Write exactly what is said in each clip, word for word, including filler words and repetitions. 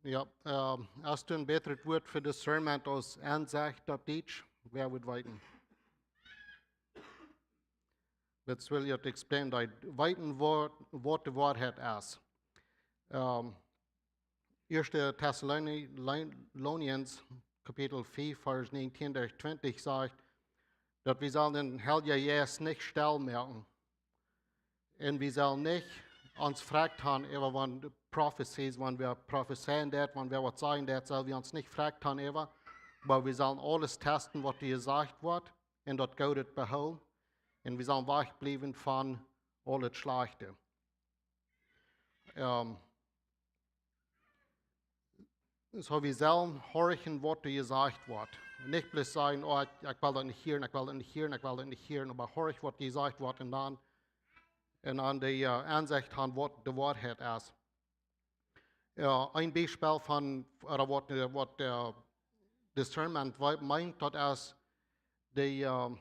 Jo, ähm, hast du een bätret Wort fa discernment aus Ensecht opp Dietsch? Wäa wudd weeten? Let's really explain daut. Weeten waut, waut de Woarheit es. Ähm, Ieeschte Thessaloni-, Thessalonians Kapitel fief, Varsch näajentieen derch twintich sajcht, daut wie sellen dän Heiljen Jeist nich stell moaken. Un wie sellen nich ons frakjt han äwa wan de prophecies, wan wie prophezeien daut, wan wie waut sajen daut, sell wie ons nich frakjt han äwa, oba wie sellen aules testen waut doa jesajcht woat un daut Goodet behoolen. Un wie sellen wajch bliewen von aulet Schlajchte. Ähm, soo wie sellen horchen waut doa jesajcht woat. Nich bloos sajen, oh, ekj, ekj well daut nich hieren, ekj well daut nich hieren, ekj well daut nich hieren, oba horch waut doa jesajcht woat un dan, un dan de, äh, Ensecht han waut de Woarheit es. Jo, een Biespel von, ooda waut, äh, waut, äh, discernment wa-, meent, daut es de, äh,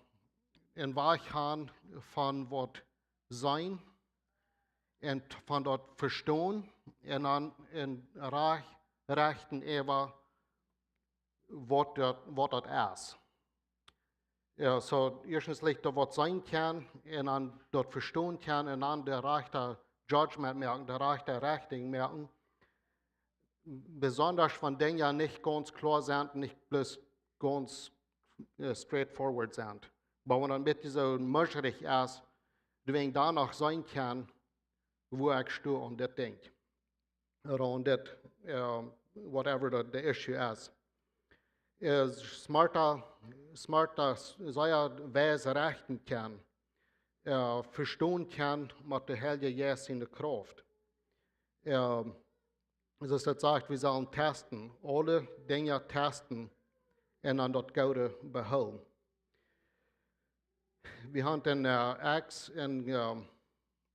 een Wajch han von waut seenen un t-, von daut vestonen un dan een Rajch-, rechten äwa waut daut, waut daut es. Jo, soo, ieeschtens leicht daut waut seenen kjennen un dan daut vestonen kjennen un dan de rajchte judgment moaken, de rajchte Rechtunk moaken. Besonda wan Dinja nich gaunz kloa sent, nich bloos gaunz, äh, straightforward sent. Oba wan daut een bät soo muschrich es, doa wie dan noch seenen kjennen, woo ekj sto aun dit Dinkj. Ooda aun dit, äh, whatever de, de issue es. Äh, smarta, smarta, sea wies rechten kjennen, äh, vestonen kjennen met de Heilje Jeist siene Krauft. Äh, soo aus daut sajcht, wie sellen testen, aule Dinja testen un dan daut Goode behoolen. Wie han en, äh, Acts en, äh,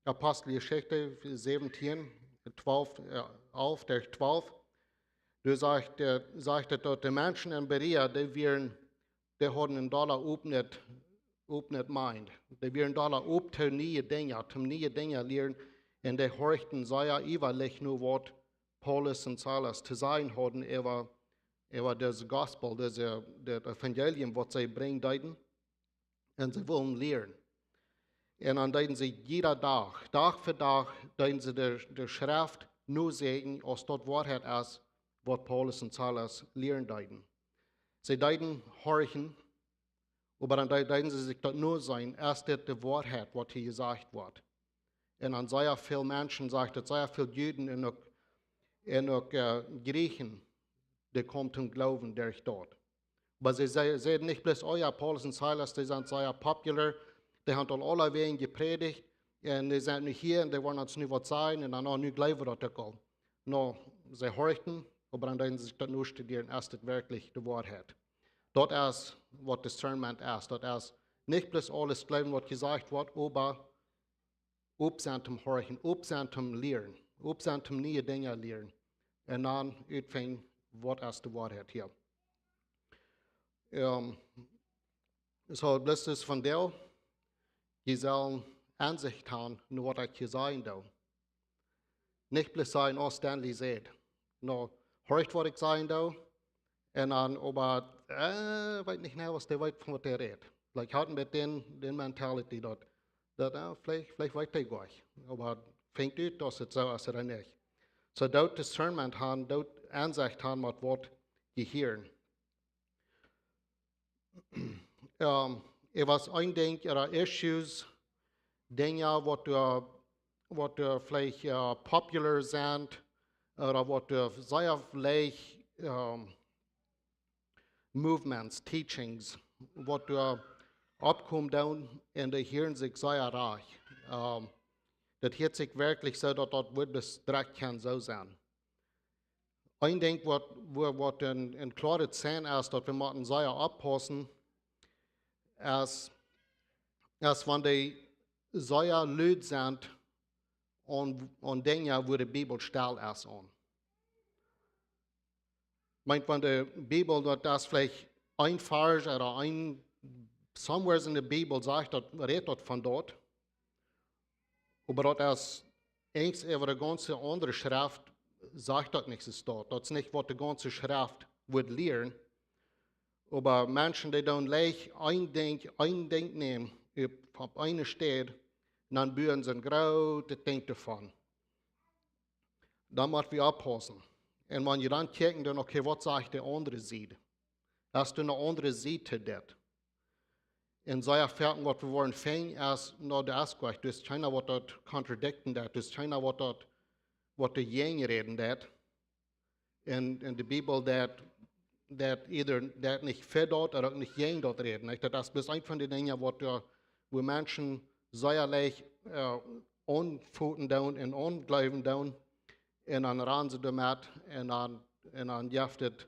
Aposteljeschicht säwentieen, twalf, äh, alf derch twalf, doa sajcht, äh, sajcht et daut de Menschen en Berea, dee wieren, dee hauden een dolla open, open mind. Dee wieren dolla op to niee Dinja, to niee Dinja lieren. Un dee horchten sea iewrich no waut Paulus un Silas to sajen hauden äwa, äwa daut Gospel, daut, daut Evangelium, waut see brinjen deeden. Un see wullen lieren. Un dan deeden see jieda Dach, Dach fa Dach, deeden see de, de Schreft noseenen, aus daut Woarheit es, waut Paulus un Silas lieren deeden. See deeden horchen, oba dan de-, deeden see sikj daut noseenen, es dit de Woarheit, waut hia jesajcht woat. Un dan sea väl Menschen, sajcht et, sea väl Juden un uk, un uk, äh, Griechen, dee kjeemen toom Gloowen derch daut. Oba see, see, see säden nich bloos, oh jo, Paulus un Silas, dee sent sea popular, dee han aul aulawäajen jeprädicht, un dee sent nu hia, un dee woaren ons nu waut sajen, un dan, oh, nu jleew wie daut uk aul. No, see horchten, oba dan deeden see sikj daut nostudieren, es dit werkjlich de Woarheit? Daut es waut discernment es, daut es nich bloos aules jleewen waut jesajcht woat, oba op sennen toom horchen, op sennen toom lieren, op sennen toom niee Dinja lieren. Un dan utfinjen, waut es de Woarheit hia? Ähm, soo, bloos vondoag, jie sellen Ensecht han, no waut ekj hia sajen doo. Nich bloos sajen, oh, Stanley sajcht. No, horcht waut ekj sajen doo. Un dan, oba, äh, weet nich mea, waut dee weet, von waut dee rät. Like, haud met dän, dän mentality daut, daut, äh, veleicht, veleicht weet dee goanich. Oba finjt ut, aus et soo es ooda nich. Soo, daut discernment han, daut Ensecht han met waut jie hieren. Ähm, et waut een Dinkj, ooda issues, Dinja waut doa, waut doa veleicht, äh, popular sent, ooda waut doa sea veleicht, ähm, movements, teachings, waut doa oppkomen doonen, un dee hieren sikj sea rajcht. Ähm, daut hieet sikj werkjlich soo, daut daut woat best rajcht kaun soo sennen. Een Dinkj waut, wua, waut een, een kloaret Zeichen es, daut wie motten sea oppaussen, es, es wan dee sea lud sent aun, aun Dinja, wua de Bibel stell es aun. Meent, wan de Bibel, daut es veleicht een Varsch ooda een, somewhere en de Bibel sajcht daut, rät daut von daut. Oba daut es eent äwa de gaunze aundre Schreft, sajcht daut nich soo staut. Daut es nich waut de gaunze Schreft wudd lieren. Oba Menschen, dee dan leicht een Dinkj, een Dinkj nämen, opp, opp eene Städ, dan buen see een grootet Dinkj doavon. Dan mott wie oppaussen. Un wan jie dan kjikjen, dan, okay, waut sajcht de aundre Sied? Es doa eene aundre Sied to dit? Un sea foaken waut wie woaren finjen es, no, doa es kjeena, doa es kjeena waut daut contradicten deit, doa es kjeena waut daut, waut doa jäajen räden deit. Un, un de Bibel deit, deit either deit nich fa daut ooda uk nich jäajen daut räden. Nich? Daut es bloos eent von de Dinja waut doa, wua Menschen sea leicht, äh, aunfoten doonen un aunjleewen doonen. Un dan rannen see doamet un dan, un dan jeft et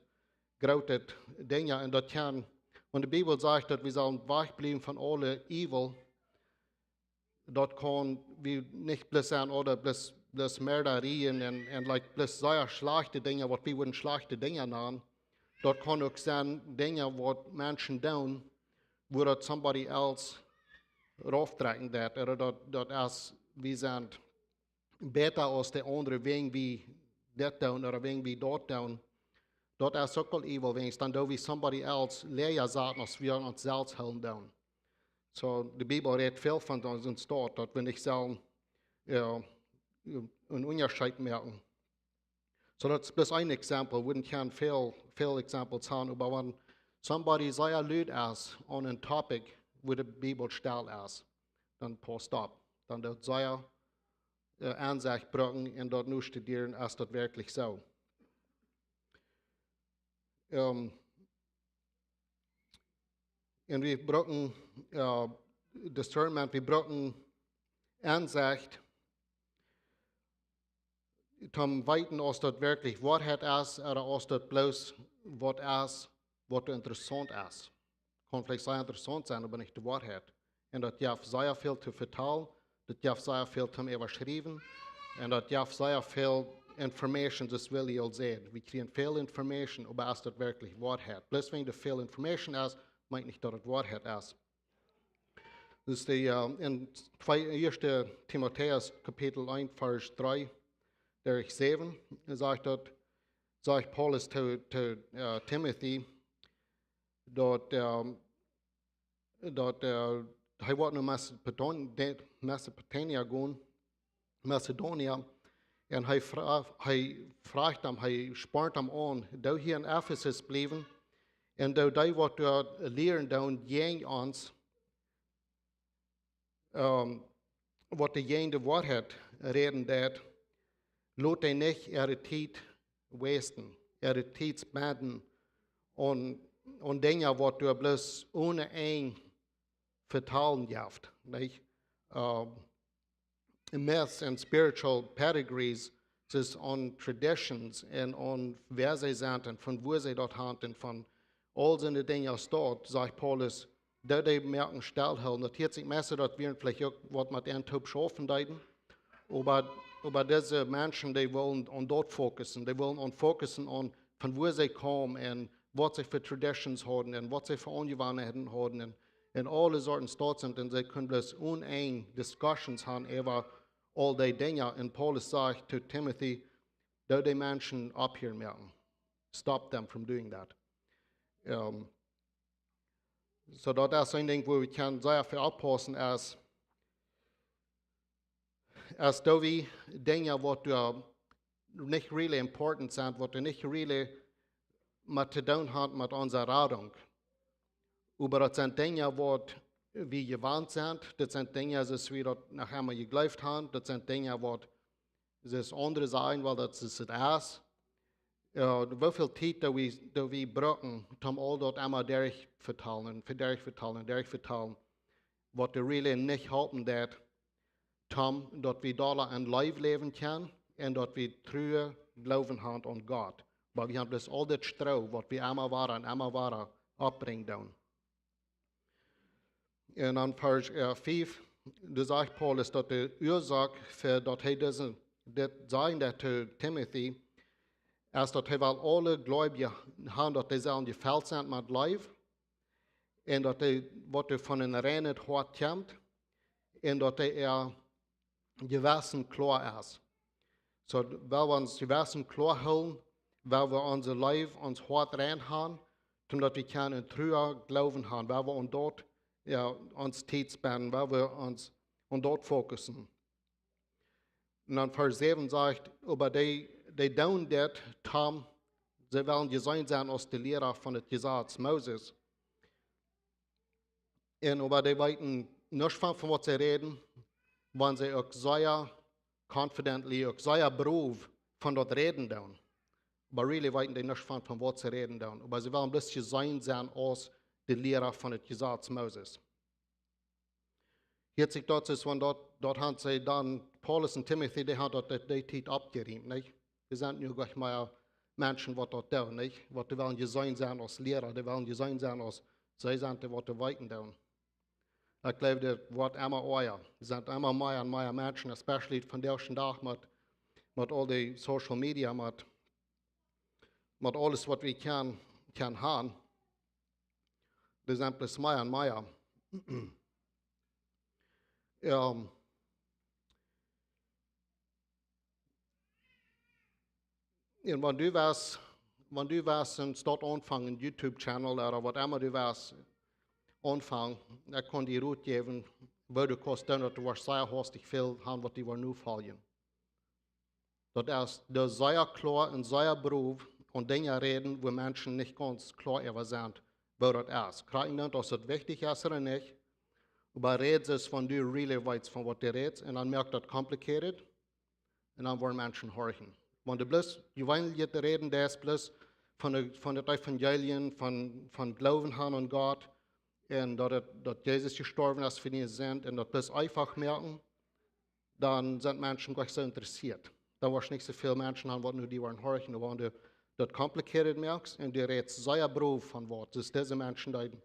groote Dinja. Un daut kaun, wan de Bibel sajcht daut wie sellen wajchbliewen von aule evil, daut kaun wie nich bloos sennen ooda bloos, bloos Mördarien un, un, like, bloos sea schlajchte Dinja, waut wie wudden schlajchte Dinja nanen. Daut kaun uk sennen Dinja waut Menschen doonen, wua daut somebody else raufdrekjen deit, ooda daut, daut es, wie sent bäta aus de aundre, wäajen wie dit doonen ooda wäajen wie daut doonen. Daut es uk aul evil, wäajen dan doo wie somebody else läaja saten aus wie ons selfst hoolen doonen. So, de Bibel rät väl von ons en Staut, daut wie nich sellen, jo, een Unjascheet moaken. So, daut es bloos een Exempel. Wie kunnen väl, väl Exempels haben, oba wan somebody sea lud es aun een topic, wua de Bibel stell es, dan pausst opp. Dan daut sea, äh, Aunsecht brucken un daut nu studieren, es daut werkjlich soo. Ähm, un wie brucken, äh, Discernment, wie brucken Aunsecht, toom weeten aus daut werkjlich Woarheit es, ooda aus daut bloos waut es, waut interessaunt es. Kaun veleicht sea interessaunt sennen, oba nich de Woarheit. Un daut jeft sea väl to vetalen, daut jeft sea väl toom äwaschriewen, un daut jeft sea väl information, soo aus Willy aul säd. Wie kjrieen väl information, oba es daut werkjlich Woarheit? Bloos wäajen doa väl information es, meent nich daut et Woarheit es. Dus de, äh, en twee, Ieeschte Timotäus Kapitel eent, Varsch dree derch säwen, sajcht daut, sajcht Paulus to, to, äh, Timothy, daut, ähm, daut, äh, hee woat no Macedonia, Macedonia gonen, Macedonia. Un hee fra-, hee froacht am, hee spornt am aun, doo hia en Ephesus bliewen, un doo dee waut doa lieren doonen jäajen ons, ähm, waut dee jäajen de Woarheit räden deit, lot dee nich äare Tiet wasten, äare Tiet spenden aun, aun Dinja waut doa bloos onen Enj vetalen jeft, nich? Ähm, Myths un spiritual pedigrees, daut es aun traditions un aun wäa see sent un von wua see daut haben un von aul soone Dinja aus daut, sajcht Paulus, doo dee moaken stell hoolen. Daut hieet sikj meist, daut wieren veleicht uk waut met an toop schaufen deeden. Oba, oba dise Menschen, dee wullen aun daut focussen. Dee wullen aun focussen aun von wua see kjeemen un waut see fa traditions hauden un waut see fa Aunjewanheiten hauden un, un aule Sorten Staut sent. Un see kunnen bloos onen Enj discussions haben äwa aul dee Dinja. Un Paulus sajcht to Timothy, doo dee Menschen opphieren moaken. Stop them from doing that. Ähm, so daut es een Dinkj, wua wie kjennen sea väl oppaussen, es, es daut wie Dinja waut doa nich really important sent, waut doa nich really met to doonen haben met onse Radunk. Oba daut sent Dinja waut wie jewant sent, daut sent Dinja soo aus wie daut noch emma jejleeft haben, daut sent Dinja waut soo aus aundre sajen, wiels daut es et es. Jo, woo väl Tiet daut wie, daut wie brucken, om aul daut emma derchvetalen, derchvetalen, derchvetalen, waut doa really nich halpen deit, om daut wie doa en Leew läwen kjennen un daut wie truen Gloowen haben aun Gott. Oba wie haben bloos aul daut Stroo, waut wie emma wada un emma wada oppbrinjen doonen. Un dan Varsch, äh, fief, doa sajcht Paulus daut de Uasoak fa daut hee dise, dit sajen deed to Timothy, es daut hee well aule Gleubje haben, daut dee sellen jefelt sennen met Leew, un daut dee waut doa von een reinet Hoat kjemt, un daut dee äa Jewessen kloa es. So, well wie ons Jewessen kloa hoolen, well wie onse Leew, ons Hoat rein haben, daut wie kjennen en truen Gloowen haben, well wie aun daut, jo, ons Tiet spenden, well wie ons aun daut fokussen. Un dan Varsch säwen sajcht, oba dee, dee doonen dit, Tom, see wellen jeseenen sennen aus de Liera von daut Jesaz Moses. Un oba dee weeten nuscht von, von waut see räden, wan see uk sea confidently, uk sea brow von daut räden doonen. Oba really weeten dee nuscht von, von waut see räden doonen. Oba see wellen bloos jeseenen sennen aus de Liera von daut Jesaz Moses. Hia sikj daut es, wan daut, daut haben see dan, Paulus un Timothy, dee haben daut, dee, dee Tiet oppjeriemt, nich? Wie sent nu nich mea Menschen waut daut doonen, nich? Waut dee wellen jeseenen sennen aus Liera, dee wellen jeseenen sennen aus, see sent dee waut dee weeten doonen. Ekj jleew, daut woat emma oaja. Wie sent emma mea un mea Menschen, especially vondoag dän Dach met, met aul dee Social Media, met, met aules waut wie kjennen, kjennen haben. Dee sent bloos mea un mea. Jo. Un wan du west, wan du west en Staut aunfangen, en YouTube-Channel ooda waut emma du west aunfangen, ekj kaun die Rot jäwen, woo du kaust doonen, daut du woascht sea hastich väl haben, waut die woaren nofoljen. Daut es, daut sea kloa un sea brow aun Dinja räden, wua Menschen nich gaunz kloa äwa sent, woo daut es. Krakjt dan, aus daut wichtich es ooda nich, oba räd es, wan du really weetst, von waut du rätst, un dan moakt daut complicated, un dan woaren Menschen horchen. Wan du bloos jeweenlich räden deist, bloos von de, von daut Evangelium, von, von Gloowen haben aun Gott, un daut et, daut Jesus jestorwen es fa diene Sind, un daut bloos eefach moaken, dan sent Menschen nich soo interessieet. Dan woascht nich soo väl Menschen haben, waut nu die woaren horchen, oba wan du daut complicated moakst un du rätst sea brow von waut, soo aus dise Menschen deeden,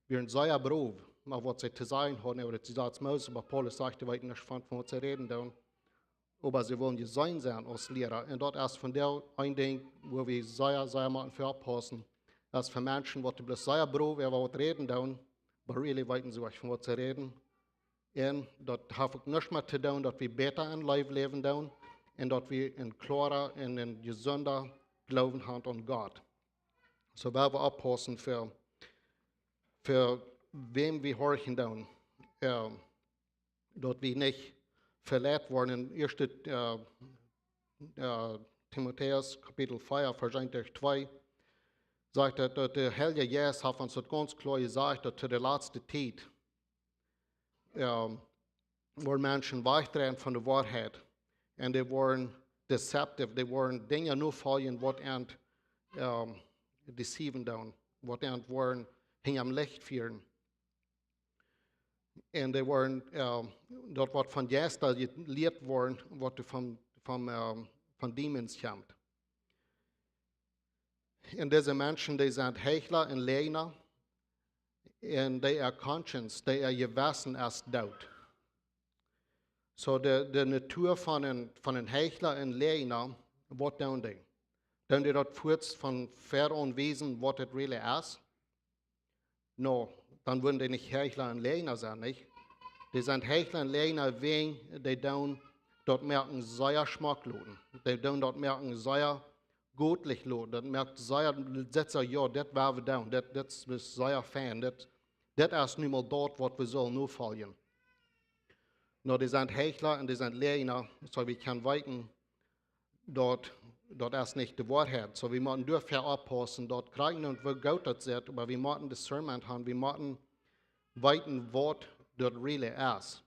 wieren sea brow, oba waut see to sajen hauden äwa daut Jesaz Moses, oba Paulus sajcht, dee weeten nich von, von waut see räden doonen. Oba see wellen jeseenen sennen aus Liera. Un daut es vondoag een Dinkj, wua wie sea, sea motten fa oppaussen. Daut es fa Menschen, waut bloos sea brow äwa waut räden doonen, oba really weeten see nich, von waut see räden. Un daut haft uk nuscht met to doonen, daut wie bäta en Leew läwen doonen un daut wie en kloara un en jesunda Gloowen haben aun Gott. So well wie oppaussen fa, fa wäm wie horchen doonen. Jo, daut wie nich veleit woaren. En ieeschte, jo, jo, Timotäus Kapitel vea, Varsch eent bat twee, sajcht daut, daut de Heilje Jeist haft ons daut gaunz kloa jesajcht, daut to de latste Tiet, jo, woaren Menschen wajchdreien von de Woarheit. Un dee woaren deceptive, dee woaren Dinja nofoljen, waut an, jo, deceiven doonen, waut an woaren hinjam Licht fieren. Un dee woaren, jo, daut waut von Jeista jelieet woaren, waut von, von, jo, von Demons kjemt. Un dise Menschen, dee sent Heichla un Läajna. Un dee äa conscience, dee äa Jewessen es doot. So de, de Natua von een, von een Heichla un Läajna, waut doonen dee? Doonen dee daut fuaz von väaraun wiesen, waut et really es? No, dan wudden dee nich Heichla un Läajna sennen, nich? Dee sent Heichla un Läajna, wäajen dee doonen daut moaken sea schmock loten. Dee doonen daut moaken sea gottlich loten. Daut moakt sea, sent soo, jo, dit woa wie doonen. Dit, dit es sea fein. Dit, dit es nu mol daut, waut wie sellen nofoljen. No, dee sent Heichla un dee sent Läajna, so wie kjennen weeten, daut, daut es nich de Woarheit. So, wie motten doafäa oppaussen, daut krakjt nu, woo goot daut sitt, oba wie motten discernment haben, wie motten weeten, waut daut really es.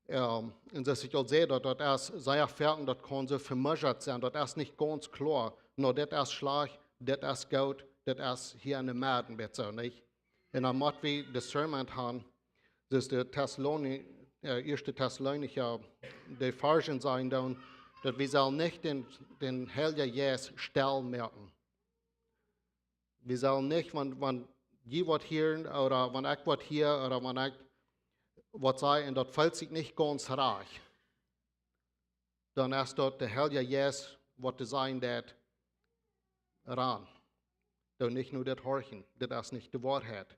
Jo, un soo aus ekj aul säd, daut, daut es sea foaken, daut kaun soo vemescht sennen, daut es nich gaunz kloa. No, dit es schlajcht, dit es goot, dit es hia enne Medd, bat soo, nich? Un dan mott wie discernment haben, soo aus de Thessaloni-, jo, ieeschte Thessalonicha, de Varschen sajen doonen, daut wie sellen nich dän, dän Heiljen Jeist stell moaken. Wie sellen nich, wan, wan jie waut hieren, ooda wan ekj waut hia, ooda wan ekj waut saj, un daut feelt sikj nich gaunz rajcht, dan es daut de Heilje Jeist, waut to sajen deit, ran. Doo nich no dit horchen, dit es nich de Woarheit.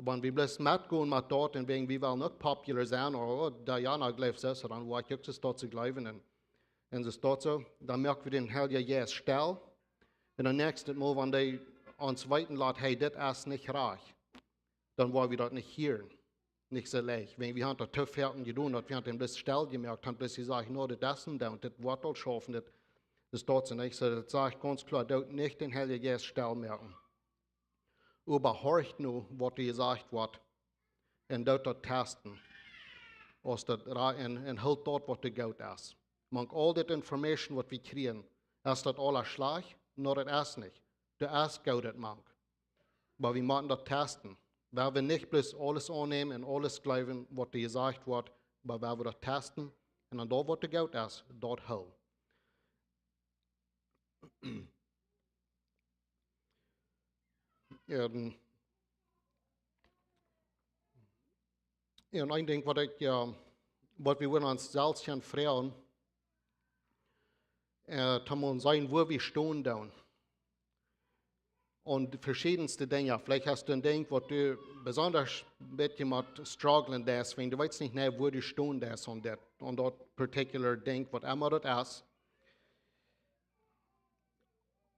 Wan wie bloos metgonen met daut un wäajen wie wellen uk popular sennen, ooda, oh, dee Jana jleeft soo, dan woa ekj uk soo daut soo jleewen. Un, un soo daut soo, dan moak wie dän Heiljen Jeist stell. Un daut näakjste Mol, wan dee ons weeten lat, hey, dit es nich rajcht, dan woa wie daut nich hieren. Nich soo leicht. Wäajen wie haben daut too foaken jedonen, daut wie haben dän bloos stell jemoakt, haben bloos jesajcht, no, dit es een Down, dit woat aul schaufen, dit, dit es daut soo nich. Soo, daut sajcht gaunz kloa, doot nich dän Heiljen Jeist stell moaken. Oba horcht nu, waut doa jesajcht woat, un doot daut testen. Aus daut ra-, un, un hoolt daut, waut doa goot es. Mank aul dit information, waut wie kjrieen, es daut aules schlajcht? No, daut es nich. Doa es Goodet mank. Oba wie motten daut testen. Wie woaren nich bloos aules aunnämen un aules jleewen, waut doa jesajcht woat, oba wie woaren daut testen. Un dan daut, waut doa goot es, daut hoolen. Un, un een Dinkj, waut ekj, jo, waut wie wudden ons selfst gonen froagen, äh, toom seenen, wua wie stonen doonen. Un veschiedne Dinja. Veleicht hast du een Dinkj, waut du besonda een bät met strugglen deist, wäajen du weetst nich, nä, wua du stonen deist aun dit, aun daut particular Dinkj, waut emma daut es.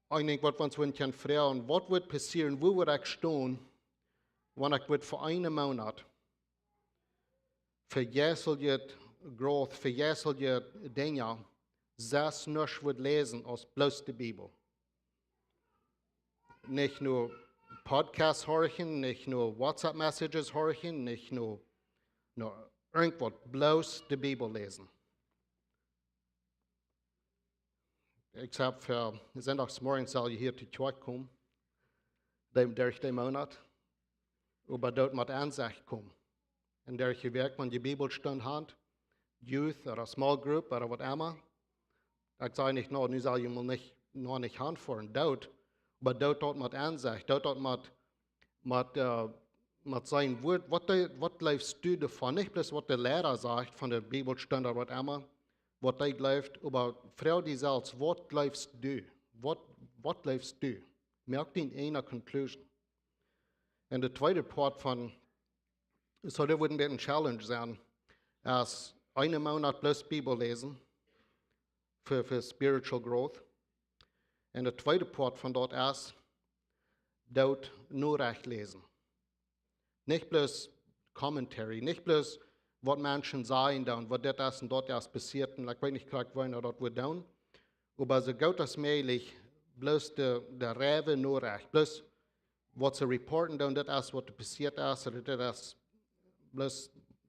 Een Dinkj, waut wie ons wudden gonen froagen, waut woat passieren, wua woa ekj stonen, wan ekj woa fa eenen Moonat fa jeistelje growth, fa jeistelje Dinja, sest nuscht woa läsen aus bloos de Bibel? Nich no Podcasts horchen, nich no WhatsApp-Messages horchen, nich no, no irjentwaut, bloos de Bibel läsen. Except fa Sindachsmorjes sell jie hia to Kjoakj komen, dän, derch dän Moonat, oba doa mott Ensecht komen. Un derch de Wäakj, wan jie Bibelstund han, Youth ooda Small Group ooda waut emma, ekj saj nich, no, nu sell jie mol nich, no nich aunfoaren, doot, oba doot daut met Ensecht, doot daut met, met, äh, met seenen Wort, waut de, waut jleefst du doavon? Nich bloos waut de Liera sajcht von de Bibelstund ooda waut emma, waut dee jleeft, oba froag die selfst, waut jleefst du? Waut, waut jleefst du? Moak die eene conclusion. Un de tweede Poat von, soo daut woat een bät een Challenge sennen, es eenen Moonat bloos Bibel läsen fa, fa spiritual growth. Un de tweede Poat von daut es, doot Norecht läsen. Nich bloos commentary, nich bloos waut Menschen sajen dan, waut dit es un daut es passieet, un ekj weet nich krakjt, woo eena daut woat doonen. Oba soo goot aus mäajlich, bloos de, de reine Norecht, bloos waut see reporten dan, dit es waut passieet es, ooda dit es, bloos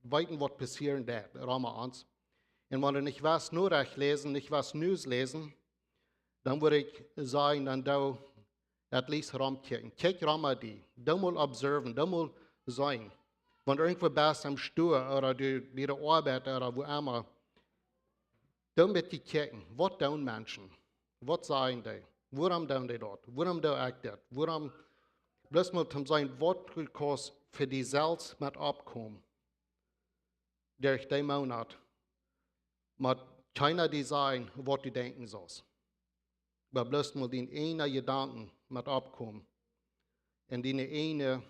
weeten waut passieren deit, rom ons. Un wan du nich west Norecht läsen, nich west News läsen, dan wudd ekj sajen, dan doo at least romkjikjen. Kjikj rom die. Doo mol observen, doo mol seenen. Wan du irjentwua best aum Stua ooda du bie de Oabeit ooda wua emma, doo een bät kjikjen. Waut doonen Menschen? Waut sajen dee? Wuarom doonen dee daut? Wuarom doo ekj dit? Wuarom, bloos mol toom seenen, waut du kaust fa die selfst met oppkomen derch dän Moonat, met kjeena die sajen, waut du denkjen saust. Oba bloos mol diene eenen Jedanken met oppkomen. Un diene eenen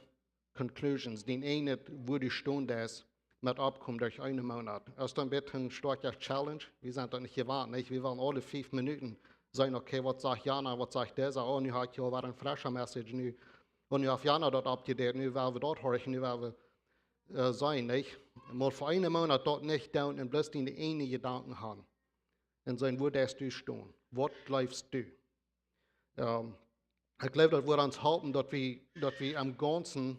conclusions, diene eenen, wua du stonen deist, met oppkomen derch eenen Moonat. Es dan een bät een stoakja Challenge. Wie sent daut nich jewant, nich? Wie wellen aule fief Minuten seenen, okay, waut sajcht Jana, waut sajcht dee? Oh, nu hab ekj aul wada eene fresche Message, nu, un nu haft Jana daut oppjedeit, nu well wie daut horchen, nu well wie, äh, seenen, nich? Mol fa eenen Moonat daut nich doonen un bloos diene eenen Jedanken han. Un seenen, wua deist du stonen? Waut jleefst du? Ähm, ekj jleew, daut woat ons halpen, daut wie, daut wie aum gaunzen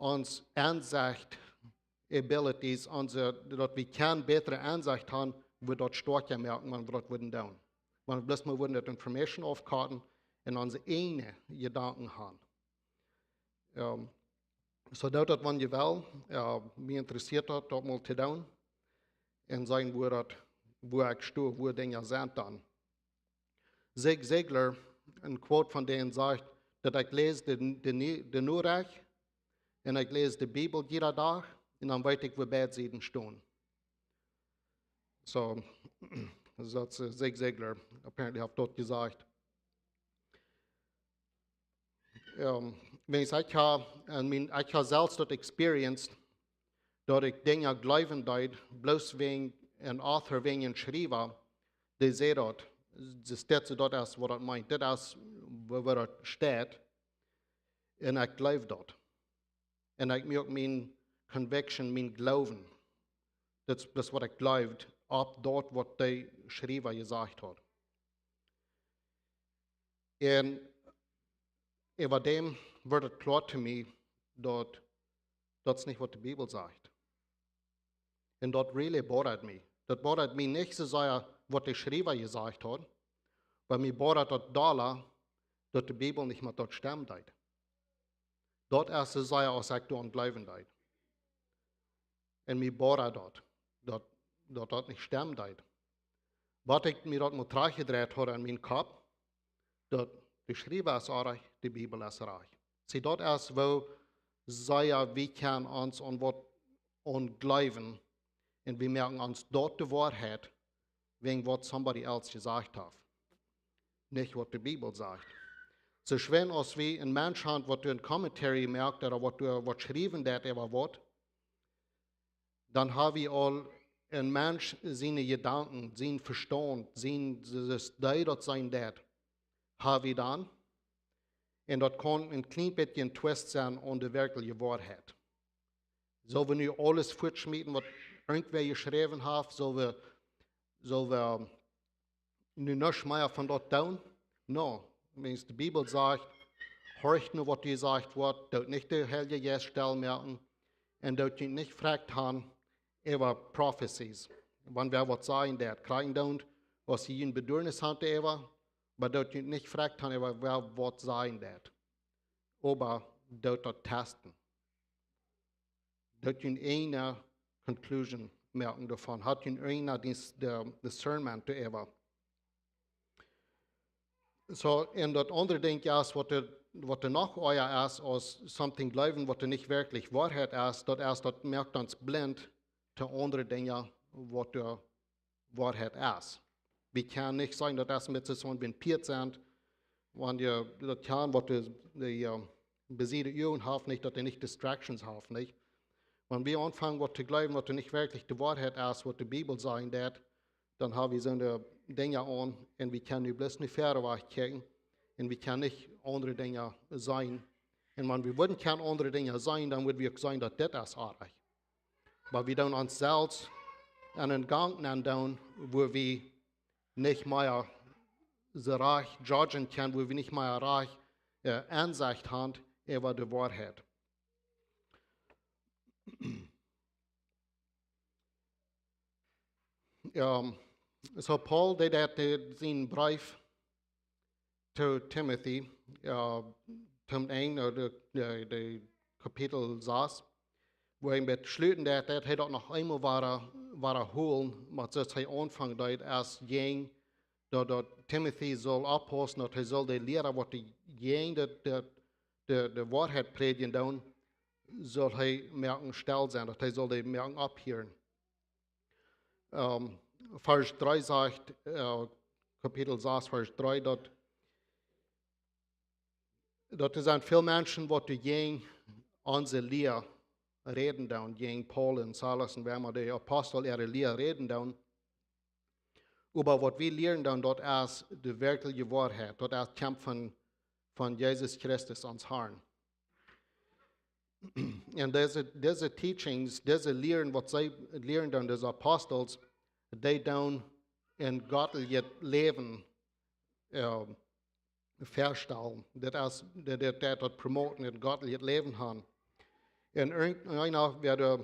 ons Ensecht, abilities, onse, daut wie kjennen bätre Ensecht han, wua daut stoakja moaken, wan wie daut wudden doonen. Wan wie bloos mol wudden daut Information aufkoten un onse eenen Jedanken han. Ähm, soo daut, daut wan jie wellen, äh, mie interessieet daut, daut mol to doonen. Un seenen, wua daut, wua ekj sto, wua Dinja sent dan. Zig Ziglar, een Quote von dän sajcht, daut ekj läs de, de, de Norecht un ekj läs de Bibel jieda Dach un dan weet ekj, wua beid Sieden stonen. Soo, daut es, äh, Zig Ziglar, apparently haft daut jesajcht. Ähm, Wiels ekj ha, en mien, ekj ha selfst daut experienced, daut ekj Dinja jleewen deed, bloos wäajen een Author, wäajen een Schriewa, dee säd daut. Daut es, daut es waut daut meent. Daut es, woo, woo daut steit. Un ekj jleew daut. Un ekj muak mien conviction, mien Gloowen. Daut es, daut es waut ekj jleewd, opp daut waut de Schriewa jesajcht haud. Un äwa däm wort et kloa to mie, daut daut es nich waut de Bibel sajcht. Un daut really bothered mie. Daut bothered mie nich soo sea waut de Schriewa jesajcht haud, oba mie bothered daut dolla, daut de Bibel nich met daut stemmen deed. Daut es soo sea aus ekj doaraun jleewen deed. Un mie bothered daut, daut, daut daut nich stemmen deed. Waut ekj mie daut mol trigjjedreit haud en mienen Kopp, daut de Schriewa es rajcht, de Bibel es rajcht. See, daut es woo sea wie kjennen ons aun waut aun jleewen. Un wie moaken ons daut de Woarheit, wäajen waut somebody else jesajcht haft. Nich waut de Bibel sajcht. Soo schwind aus wie een Mensch han, waut doa een commentary moakt, ooda waut doa waut schriewen deit äwa waut, dan ha wie aul een Mensch siene Jedanken, sien Vestaunt, sien, daut dee daut seenen deit, ha wie dan. Un daut kaun een kjlien bät een Twist sennen aun de werkjliche Woarheit. Sell wie nu aules fuatschmieten waut irjentwäa jeschräwen haft? Sell wie, sell wie nu nuscht mea von daut doonen? No, wiels de Bibel sajcht, horcht no waut doa jesajcht woat, doot nich de Heilje Jeist stell moaken un doot junt nich frakjt han äwa prophecies. Wan wäa waut sajen deit, krakjt doonen, aus jie een Beduarnis han äwa, oba doot junt nich frakjt han äwa wäa waut sajen deit. Oba doot daut testen. Doot junt eene conclusion moaken doavon. Hat junt eene dis-, de discernment doaräwa. Soo, un daut aundre Dinkj es, waut doa, waut doa noch oaja es aus something jleewen waut doa nich werkjlich Woarheit es, daut es, daut moakt ons blint to aundre Dinja waut doa Woarheit es. Wie kjennen nich sajen, daut es met soo, wan wie een Pieet sent, wan dee, daut kjennen waut de, de, äh, besiede Uagen haft nich, daut dee nich distractions haft nich. Wan wie aunfangen waut to jleewen waut doa nich werkjlich de Woarheit es, waut de Bibel sajen deit, dan ha wie soone Dinja aun un wie kjennen nu bloos no wieda wajch kjikjen un wie kjennen nich aundre Dinja seenen. Un wan wie wudden kjennen aundre Dinja seenen, dan wudden wie uk seenen daut dit es oajch. Oba wie doonen ons selfst en een Gank nenn doonen, wua wie nich mea soo rajcht judgen kjennen, wua wie nich mea rajcht, äh, Ensecht han äwa de Woarheit. Jo, soo Paul deed daut, äh, sienen Breef to Timothy, äh, toom Enj, äh, de, de, de Kapitel sas, wua hee met schluten deit, daut hee daut noch eemol wada, wada hoolen, oba soo aus hee aunfangen deed, aus jäajen, daut, daut Timothy sull oppaussen, daut hee sull de Liera waut dee jäajen de, de, de, de Woarheit prädjen doonen, sull hee moaken stell sennen, daut hee sull dee moaken opphieren. Ähm, Varsch dree sajcht, äh, Kapitel sas, Varsch dree, daut, daut doa sent väl Menschen waut doa jäajen onse Lia räden doonen, jäajen Paul un Silas un wäa emma de Apostel äare Lia räden doonen. Oba waut wie lieren doonen, daut es de werkjliche Woarheit, daut es kjemt von, von Jesus Christus, ons Harn. Un dise, dise teachings, dise Lieren, waut see lieren doonen, dise Apostels, dee doonen een gottlichet Läwen, äh, väastalen. Daut es, daut, daut, daut, daut promoten, een gottlichet Läwen han. Un irjent-, eena, wäa doa,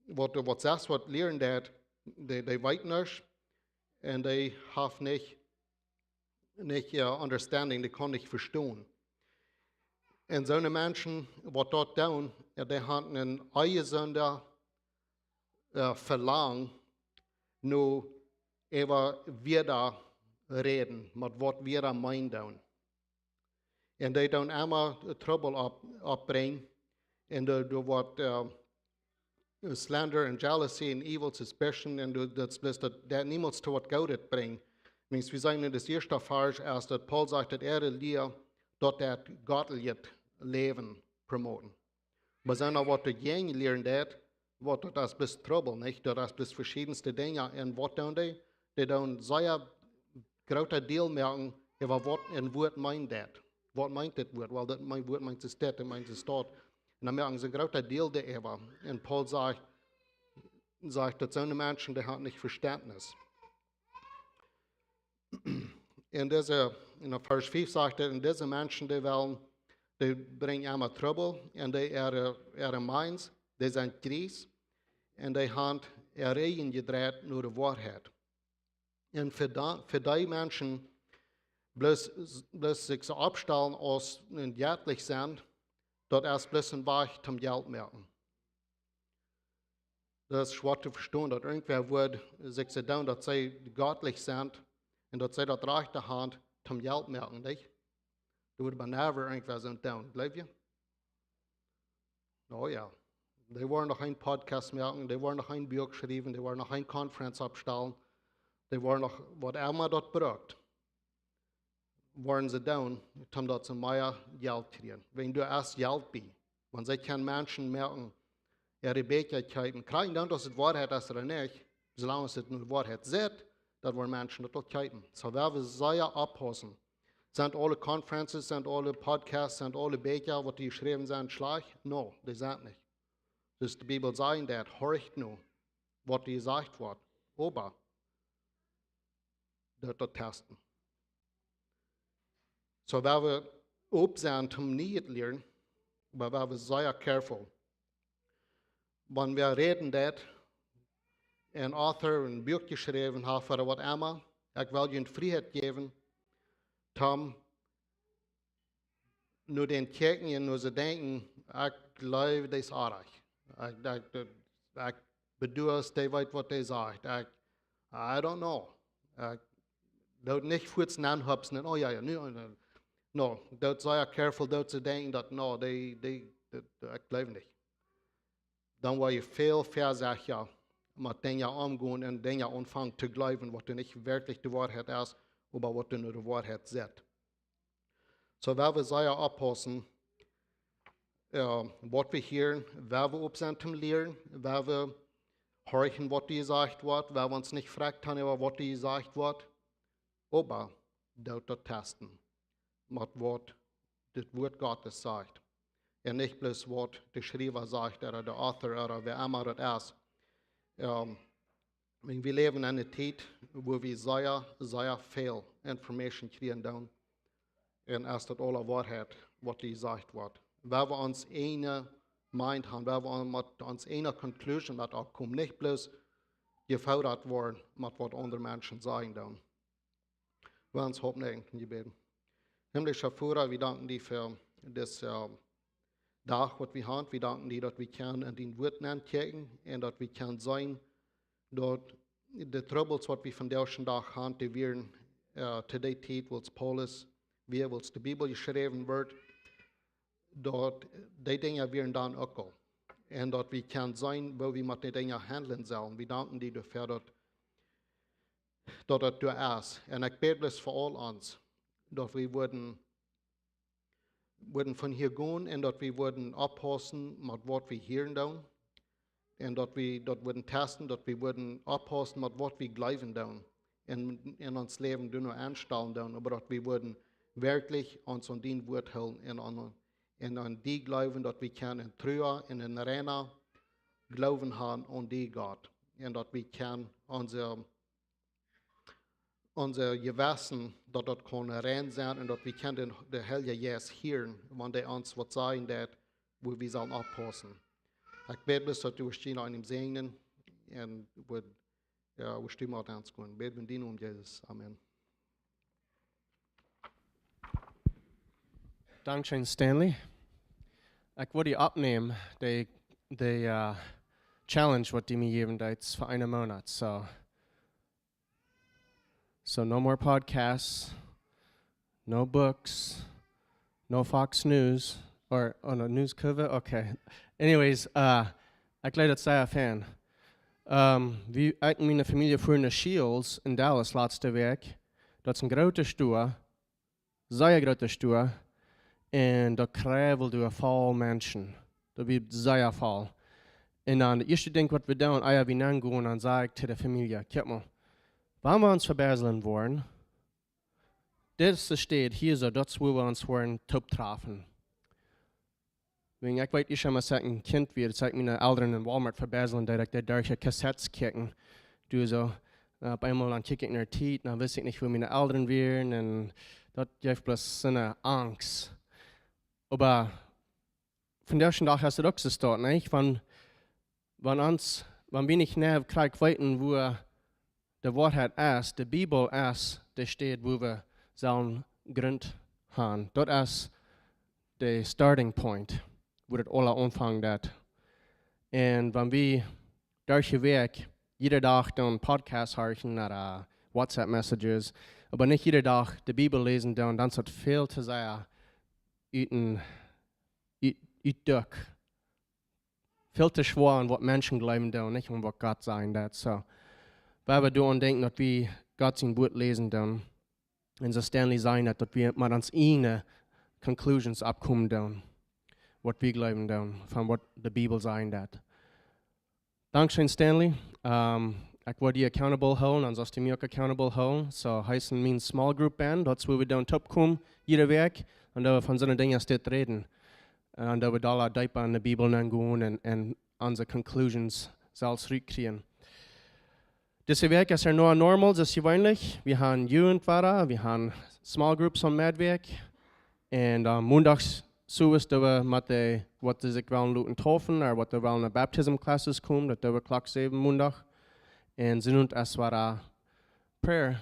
waut, waut selfst waut lieren deit, dee, dee weet nuscht un dee haft nich nich, äh, understanding, dee kaun nich vestonen. Un soone Menschen, waut daut doonen, jo, dee haben een onjesundet, äh, Velangen no äwa wieda räden, met waut wieda meenen doonen. Un dee doonen emma Trubbel opp-, oppbrinjen. Un doa, doa woat, äh, slander un jealousy un evil suspicion un du, daut, daut, daut, daut niemols to waut Goodet brinjt. Wiels wie seenen en de ieeschte Varsch, aus daut Paul sajcht, daut äare Lia, daut daut gottlichet Läwen promoten. Oba sent doa waut doa jäajen lieren deit, waut daut es bloos Trubbel, nich? Daut es bloos veschiedenste Dinja. Un waut doonen dee? Dee doonen sea groota Deal moaken äwa waut een Wuat meenen deit. Waut meent dit Wuat? Well, daut meen-, Wuat meent es dit, daut meent es daut. Un dan moaken see een groota Deal doaräwa. Un Paulus sajcht, sajcht daut soone Menschen, dee haben nich Vestentnis. En dise, en Varsch fief sajcht et, un dise Menschen, dee wellen, dee brinjen emma Trubbel, un dee äare, äare minds, dee sent gries, un dee haben äa Rigjen jedreit no de Woarheit. Un fa dee, fa dee Menschen bloos, bloos sikj soo oppstalen aus een jettlich sent, daut es bloos een Wajch toom Jelt moaken. Daut es schwoa to vestonen, daut irjentwäa wudd sikj soo doonen, daut see jettlich sent un daut see daut rajchte haben toom Jelt moaken, nich? Daut wudd oba never irjentwäa soo doonen, jleew jie? Oh jo. Dee woaren noch een Podcast moaken, dee woaren noch een Buak schriewen, dee woaren noch een Conference oppstalen, dee woaren noch waut emma daut brukt, woaren see doonen, toom daut see mea Jelt kjrieen. Wan doa es Jelt bie. Wan see kjennen Menschen moaken, äare Bieekja kjeepen. Krakjt dan, aus et Woarheit es ooda nich, soo lang aus et nu Woarheit es, daut woaren Menschen daut uk kjeepen. Soo, wie motten sea oppaussen. Sent aule Conferences, sent aule Podcasts, sent aule Bieekja, waut doa jeschräwen sent, schlajcht? No, dee sent nich. Soo aus de Bibel sajcht, daut horcht no, waut doa jesajcht woat. Oba daut, daut testen. Soo, wie motten opp sennen toom Nieet lieren, oba wie motten sea careful. Wan wie räden daut, een Author een Buak jeschräwen haft ooda waut emma, ekj well junt Frieheit jäwen, toom no dän kjikjen un no see denkjen, ekj jleew, dee es oajch. Ekj, ekj, ekj bedoel, dee weet, waut dee sajcht. Ekj, I don't know. Ekj doo nich fuaz nenhupsen un, oh jo, jo, nu, nu. No, daut sea careful, daut see denkjen, daut, no, dee, dee, daut, ekj jleew nich. Dan woa jie väl väasechtja met Dinja omgonen un Dinja aunfangen to jleewen, waut doa nich werkjlich de Woarheit es, oba waut doa no de Woarheit sent. Soo, wie motten sea oppaussen, äh, waut wie hieren, wie motten opp sennen toom lieren, wie motten horchen, waut doa jesajcht woat, wie motten ons nich frakjt haben äwa waut doa jesajcht woat, oba daut, daut testen, met waut daut Wuat Gottes sajcht. Un nich bloos waut de Schriewa sajcht, ooda de Author, ooda wäa emma daut es. Ähm, wie läwen en eene Tiet, wua wie sea, sea väl Information kjrieen doonen. Un es daut aule Woarheit, waut doa jesajcht woat? Wie motten ons eene Mind haben, wie motten met ons eene Conclusion met oppkomen, nich bloos jefoodat woaren met waut aundre Menschen sajen doonen. Lot ons oppstonen toom Jebäd. Himmlischa Voda, wie danken die fa disen, äh, Dach, waut wie haben. Wie danken die, daut wie kjennen en dien Wuat nenkjikjen un daut wie kjennen seenen, daut de Trubbels, waut wie vondoag dän Dach haben, dee wieren, äh, to dee Tiet, wiels Paulus, wia, wiels de Bibel jeschräwen wort, daut dee Dinja wieren dan uk aul. Un daut wie kjennen seenen, woo wie met dee Dinja haundlen sellen. Wie danken die doafäa, daut daut et doa es. Un ekj bäd bloos fa aul ons, daut wie wudden, wudden von hia gonen un daut wie wudden oppaussen met waut wie hieren doonen. Un daut wie daut wudden testen, daut wie wudden oppaussen met waut wie jleewen doonen. Un en ons Läwen doano aunstalen doonen, oba daut wie wudden werkjlich ons aun dien Wuat hoolen un aun, un aun die jleewen, daut wie kjennen en trua un en reina Gloowen haben aun die, Gott. Un daut wie kjennen onse onse Jewessen, daut daut kaun rein sennen un daut wie kjennen dän, dän Heiljen Jeist hieren, wan dee ons waut sajen deit, woo wie sellen oppaussen. Ekj bäd bloos, daut du woascht ons aun däm säajnen un woascht, jo, woascht du met ons gonen. Bäd wie en dien Nomen, Jesus. Amen. Dankscheen, Stanley. Ekj wull die oppnämen, de, de, äh, challenge, waut du mie jejäft hast fa eenen Moonat. So, So no more podcasts, no books, no Fox News, or, oh no, News Cover? Okay. Anyways, uh, ekj leid daut sea fein. Um, wie, ekj un miene Famielje fuaren no Scheels en Dallas latste Wäakj. Daut es een groota Store, sea groota Store. Un daut kjrieen wie doa voll Menschen. Daut wia sea voll. Un dan daut ieeschte Dinkj waut wie doonen, ea wie nengonen, dan saj ekj to de Famielje: "Kjikj mol, wan wie ons vebäslen woaren, dit es de Städ hia soo, daut es wua wie ons woaren toop trafen." Wäajen ekj weet, ekj sie mau, aus ekj een Kjint wia, aus ekj miene Elren en Walmart vebäslen deed, ekj deed derch de Kassetten kjikjen. Doa soo, opp eemol dan kjikj ekj no de Tiet, dan wist ekj nich, wua miene Elren wieren, un daut jeef bloos soone Angst. Oba vondoag dän Dach es daut uk soo, nich? Wan, wan ons, wan wie nich krakjt weeten, wua de Woarheit es, de Bibel es de Städ, wua wie sellen Grunt haben. Daut es de starting point, wua daut aula aunfangen deit. Un wan wie derch de Wäakj jieda Dach dan Podcasts horchen ooda WhatsApp Messages, oba nich jieda Dach de Bibel läsen dan, dan es daut väl too sea ut een, ut, ut Dach. Väl too schwoa aun waut Menschen jleewen dan, nich aun waut Gott sajen deit. Soo, wie wellen doaraun denkjen, daut wie Gott sien Wuat läsen dan. Un soo Stanley sajen deit, daut wie mau ons ieejne conclusions oppkomen dan, waut wie jleewen dan, von waut de Bibel sajen deit. Dankscheen, Stanley. Ehm, ekj woa die accountable hoolen, un soo aus du mie uk accountable hoolen. Soo, hee es en mien small group band, daut es wua wie dan toop komen, jieda Wäakj, un doa von soone Dinja aus dit räden. Un doa wie doa deepa en de Bibel nengonen un, un onse conclusions selfst rutkjrieen. Dise Wäakj es ea noch normal, soo aus jeweenlich. Wie haben Jugend wada, wie haben small groups aum Meddwäakj. Un, eh, Mondach sowieso doa wie met de, waut dee sikj wellen loten deepen, ooda waut dee wellen ne baptism classes komen, daut doa wie Klock säwen Mondach. Un Sinnowent es wada prayer,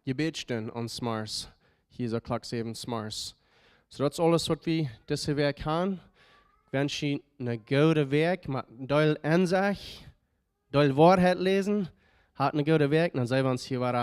Jebädstund aun zemorjes, hia soo Klock säwen zemorjes. Soo, daut es aules waut wie dise Wäakj haben. Ekj wensch junt eene goode Wäakj, mau deel Ensecht, deel Woarheit läsen, hat eene goode Wäakj, dan seenen wie ons hia wada.